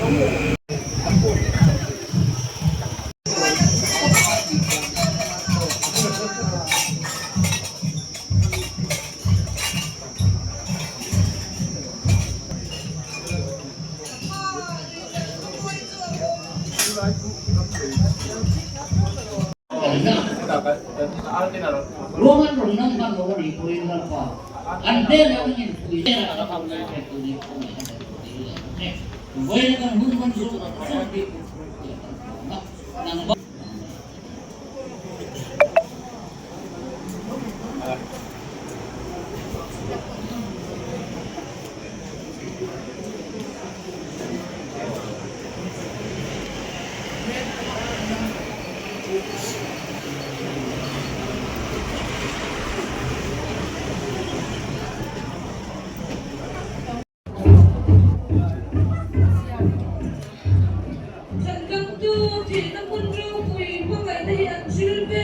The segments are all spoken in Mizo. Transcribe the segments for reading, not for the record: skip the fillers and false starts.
Ruang an rawn nam hman lo a nih pawhin Lalpa an hnenah awm in pui hnenah ka hmu lai pek turin ka ngaih a daih tih leh ang e. Vawiin kan hun hman zawng zawng hi Puia kan hlawm a, nang Chhandamtu thihna hmun ropui hmangaihna hi an thil ve.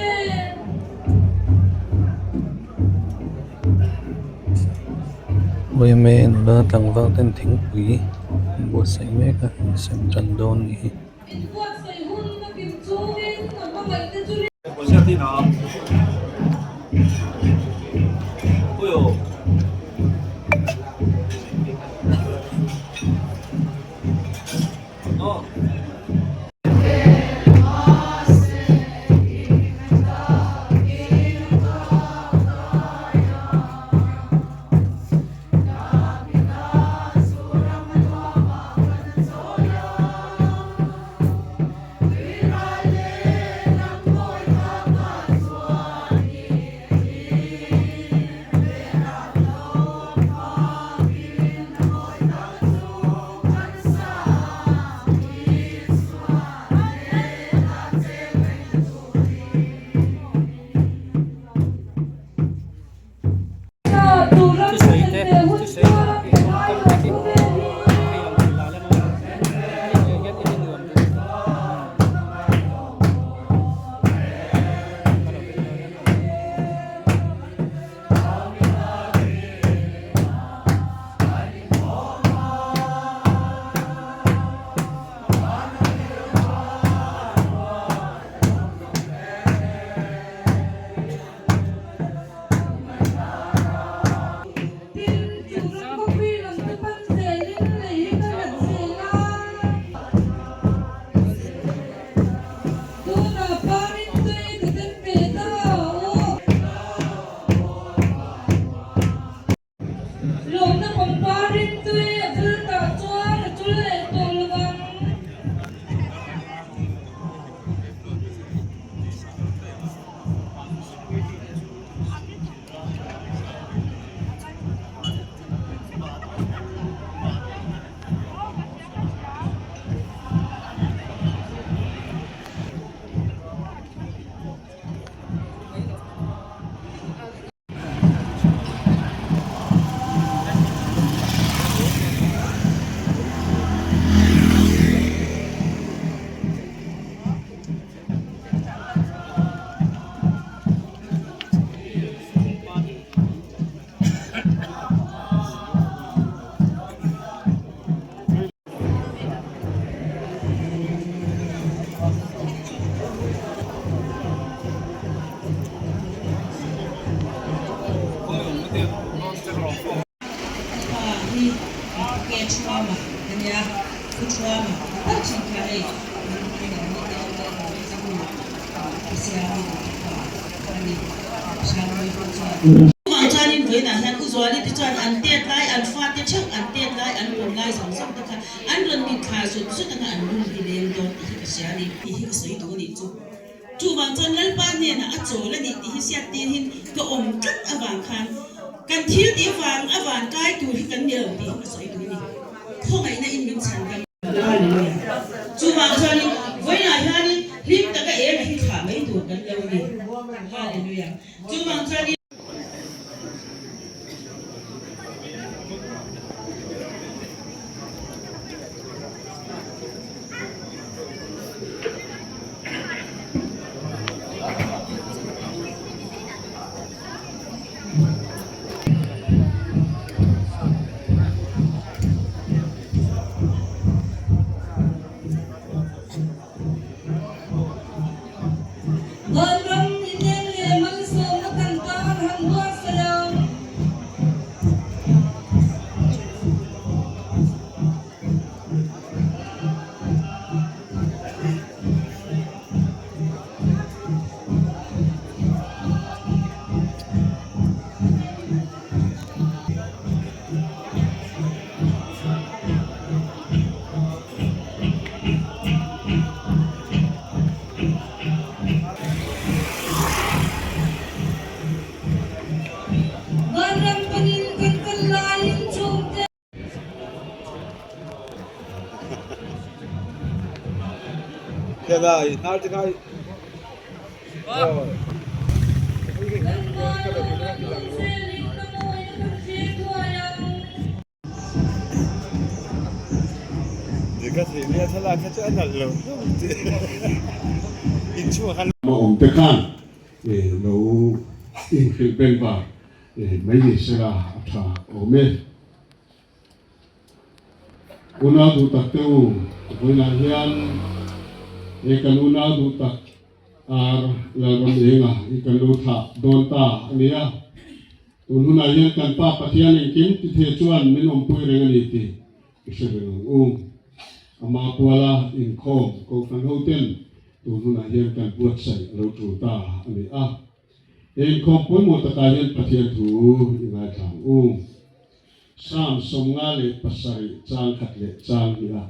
Yma nula tlangval ten thingpui an buatsaih mek a insem tan dawn a nih hi. Inbuatsaih hun a kim chungin a hmangaihte chu Tin, chu ram khawpui lam te pan zelin lei hi ka hlat zel a. Tunah parin tui ka tem ve ta aw. Lawmna pangparin tui a vul tah chuan a chul leh tawh lo vang. Chuvang chuanin vawiinah hian U Zuali te chuan an tet lai, an fate theuh an tet lai, an pawm lai zawng zawng te kha an rawn mitthla zut zut anga an lung hi leng dawn tih hi ka hria a ni tih hi ka sawi duh a nih chu. Chuvang chuan Lalpa hnenah a chawl a nih tih hi hriat tirhin ka awm tlat avang khan kan thil tih avang a van kai tur hi kan ni lo tih hi ka sawi duh a ni. Khawngaihna in min chhan dam. Hallelujah. Chuvang chuanin vawiinah hianin hlim taka eng a hi thlah mai tur kan lo ni. Hallelujah. Chuvang chuanin. A awm te khan lo inhrilh bengvar mai ni sela a tha awm e. Unau duh tak te u, vawiinah hian he kan unau duh tak ar Lalram enga hi kan lo thlah dawn ta a ni a. Tun hunah hian kan Pa Pathian engkim ti thei chuan min awmpui reng a ni tih i hre reng ang u. Ama puala inkhawm Kohhran hoten tun hunah hian kan buatsaih a lo tul ta a ni a. He inkhawm pawimawh takah hian Pathian thu i ngaithla ang u. Psalm 57 chang khat leh chang hnih a.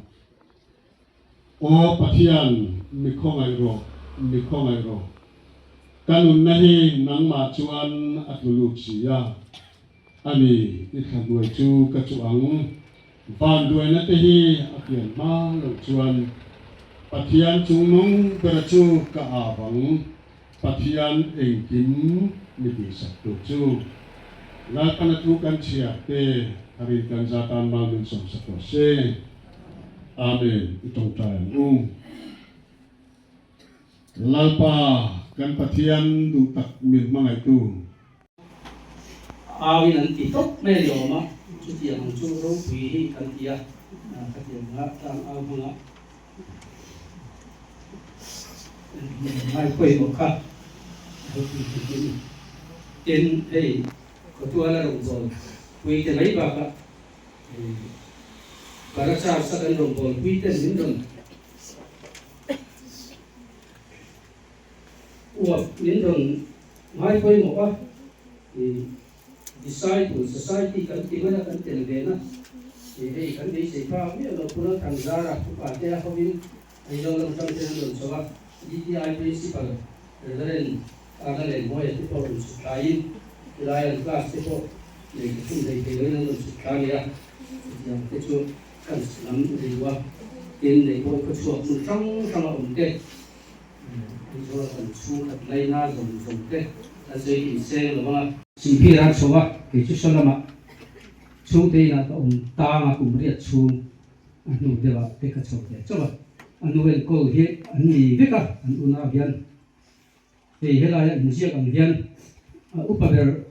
Aw Pathian, mi khawngaih rawh, mi khawngaih rawh. Ka nunna hi nangmah chuan a tlu lut si a. A ni, i thla hnuai chu ka chuh ang. Vanduaina te hi a pian hma loh chuan Pathian chungnung bera chu ka ap ang. Pathian engkim mi tihsak tur chu Lalpana thu kan chhiar te a rin kan za tan mal min sawmsak rawh se. Amen i tawngtai ang u. Lalpa kan Pathian duh tak min hmangaihtu. Auin an ti tawp mai a ni awm a, chutiang ang chu ropui hi kan ti a, khatiang anga tlang au hmanga ngai pawimawh kha ropui kan ti a ni. Tin, hei khawtuala rawngbâwl pui te mai bakah Parachar-a kan rawngbâwl pui ten min rawn Uap min rawn ngai pawimawh a, i Disciple Society kan ti mai a, kan tel ve na, i hei kan beisei phak miah loh Pu Lalthanzara upa te a hovin Aizawl lam atang ten an rawn chho a, DTI Principal Reverend Arna Lenmawia te pawh rawn chhuk thlaiin tilai an class te pawh nei ka chhun hlei thei loin an rawn chhuk thla a ni a, chutiang te chu kan lam riu a, tin nei pawh khawchhuak hmun hrang hrang a awm te. Aizawl kan chhungkhat laina zawng zawng te kan sawi tih seng lo anga. Sihphir an chho a, kei chu saw lamah chhungte inah ka awm tang a, kum riat chhung a hnu deuh ah te ka chho ve chauh a. A nu enkawl hi an ni vek a, an unau hian hei helaia inziak ang hian a upa ber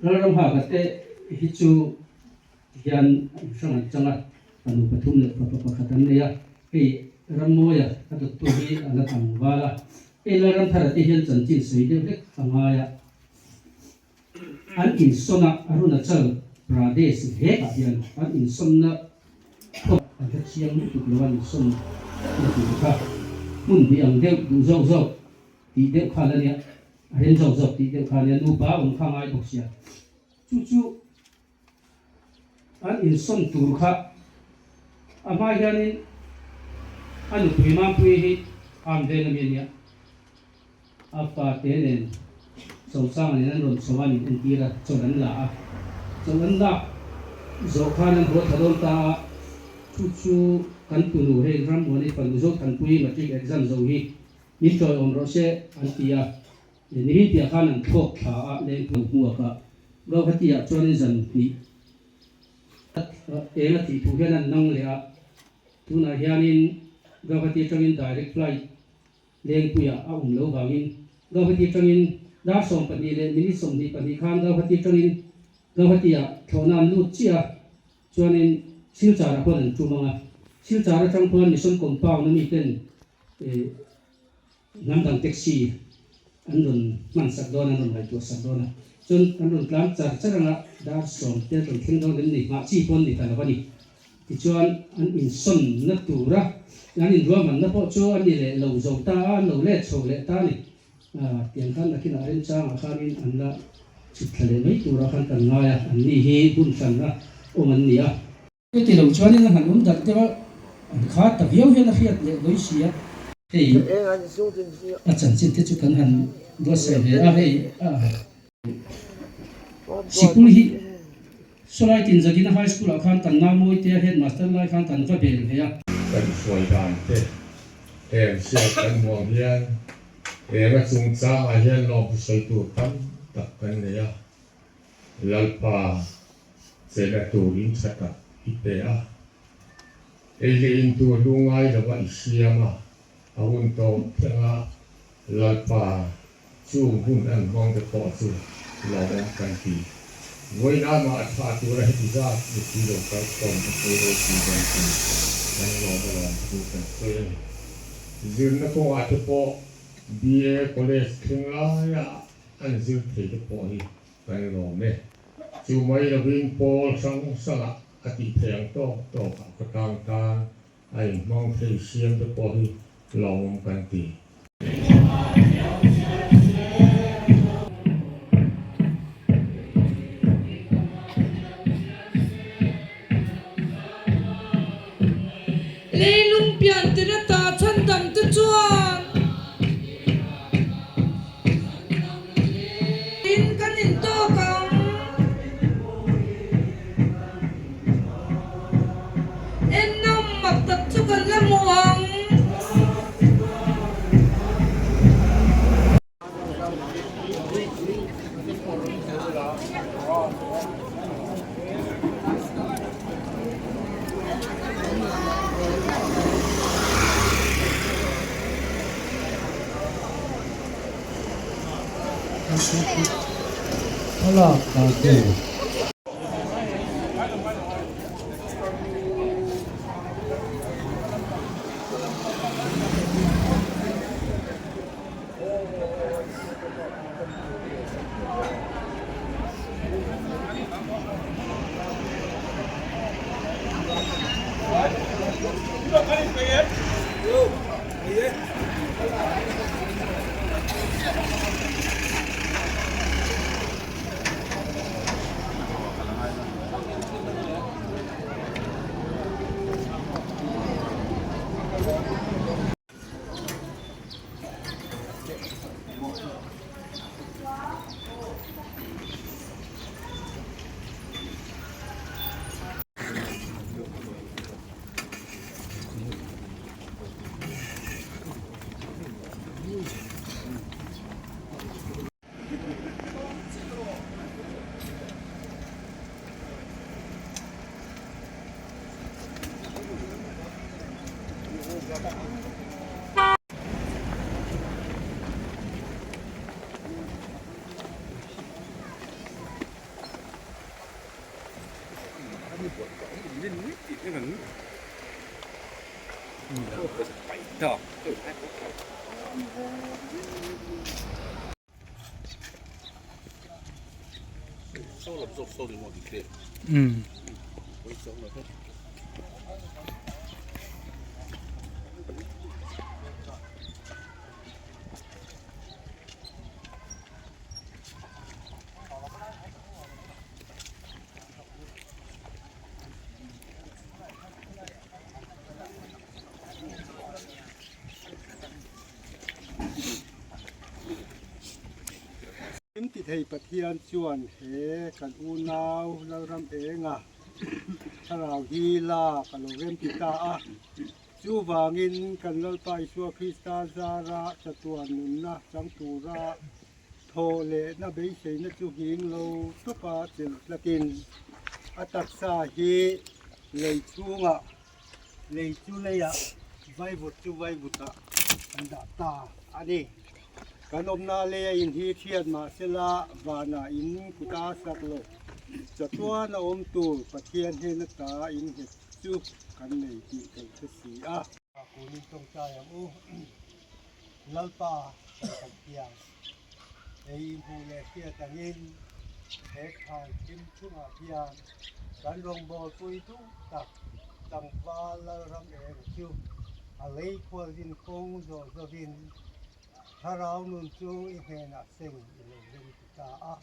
Lalramhaka te hi chu hian an hrang an chang a, fanu pathum leh fapa pakhat an nei a, hei Rammawia a dawttu hi a la tlangval a, hei Lalramthara te hian chanchin sawi deuh hlek a ngai a, an insawn a, Arunachal Pradesh vekah hian an insawnna khaw an hre chiang lutuk lo an insawn na tur kha hmun hnih ang deuh duh zawk zawk tih deuh khan a nia, a rem zawk zawk tih deuh kha a nia, nupa awm kha a ngai bawk sia, chu chu. An insawn tur kha a hma hianin a nupui Mampuii hi am veng ami a nia. A fate nen Sawmsanga nen an rawn chho a, an inentir a, chawlh an la a. Chawlh an lak zawh khan an haw thla dawn ta a, chu chu kan tunu hei Rammuani fanu Zothanpuii matric exam zo hi min tawiawm rawh se an ti a. Nihin piah khan an thlawk thla a leng hmuh hmuak a, Gauhati ah chuanin zan hnih eng a thih thu hian an nang leh a, tunah hianin Gauhati atangin direct flight Lengpuiah a awm lo vangin Gauhati atangin dar 12 leh minute 22 khan Gauhati atangin Gauhati ah thlawhna an lut chiah a, chuanin Silchar ah khuan an tum ang a, Silchar atang khuan Mission Compound a miten Hnam dang taxi an rawn hman sak dawn a, an rawn ngaihtuah sak dawn a, chuan an rawn tlan char char anga dar 10 te an rawn thleng dawn em ni, nghah chi pawh an ni ta lo a ni. Tichuan an insawnna tura an inruahmanna pawh chu a ni leh lo zo ta a, an lo let chho leh ta a ni. Tiang khan nakinah remchangah khanin an la chhuk thla leh mai turah khan kan ngai a, an ni hi hun hranna awm an ni a. Chuti lo chuanin a han awm darh deuh a, an kha ta viau hian a hriat leh lawi si a. Hei a chanchin te chu kan han buatsaih ve a, hei a sikul hi Sawlai Tinzagina High School ah khan kan nau Mawitea headmaster lai khan kan va bel ve a. Kan hruai dan te. Heng hriat kan hmuh ang hian enga chungchangah hian lawmthu sawi tur tam tak kan nei a, Lalpa chena tur in tha tak i pe a, ei leh in tur lungngai lova i siam a, a hun tawp thleng a Lalpa chung hun an hmang te pawh chu lawmawm kan ti. Vawiin mah a tha tura heti zat mipui lo kal khawm te pawh ropui kan ti, kan lawm alawm thu kan sawi a ni. Zirna kawngah te pawh BA College thleng laia an zir thei te pawh hi kan lawm e. Chu mai lovin pawl hrang hrangah a tih theih ang tawk tawkah khawtlang tan A inhmang thei siam te pawh hi lawmawm kan ti. Leilung pian tir ata chhandam te chuan in kan intawk ang. Ennawm mak tak chu kan la hmu ang. Thlalak dan tur. Thil ti thei Pathian chuan he kan unau Lalram enga thlarau hi lak a lo rem ti ta a. Chuvangin kan Lalpa Isua Krista zara chatuan nunna chang tura thaw lehna beiseina chu nghing lo tawpa chelh tlatin a taksa hi lei chhungah Lei chu leiah vaivut chu vaivutah an dah ta a ni. Kan awmna leia in hi thiat mahsela vanah in kuta sak lo. Chatuan a awm tur Pathian hnena ta in nghet chu kan nei tih kan hre si a. Kunin tawngtai ang u. Lalpa kan kan piang. Ei hmuh leh hriat angin he khai thim chungah hian kan rawngbawlpui duh tak tlangval Lalram eng chu a lei khualzin kawng zawh zawhin thlarau nun chu i hnenah seng i lo rem ti ta a,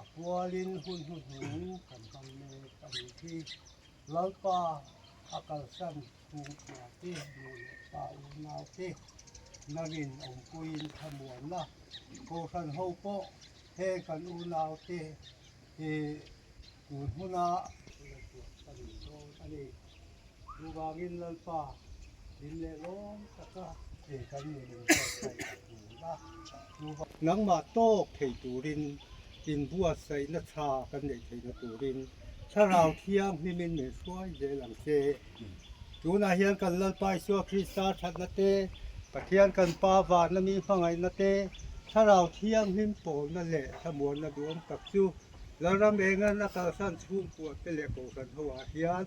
a pualin hun hnuhnung kan hmang mek a nih hi. Lalpa a kalsan chhungkua te, nu leh pa unau te, nangin awmpuiin thlamuanna Kohhran ho pawh he kan unau te hi tun hmuna ngaihtuah ka ni dawn a ni. Chuvangin Lalpa hlim leh lawm taka. Kei kan nun inbuatsaih a tul a, nangmah tawk thei turin inbuatsaihna tha kan neih theihna turin Thlarau Thianghlimin min hruai zel ang che. Tunah hian kan Lalpa Isua Krista thatna te, Pathian kan Pa vanna mi hmangaihna te, Thlarau Thianghlim pawlna leh thlamuanna duhawm tak chu Lalram engan a kalsan chhungkua te leh Kohhran ho ah hian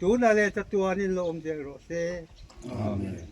tunah leh chatuanin la awm zel rawh se. Amen.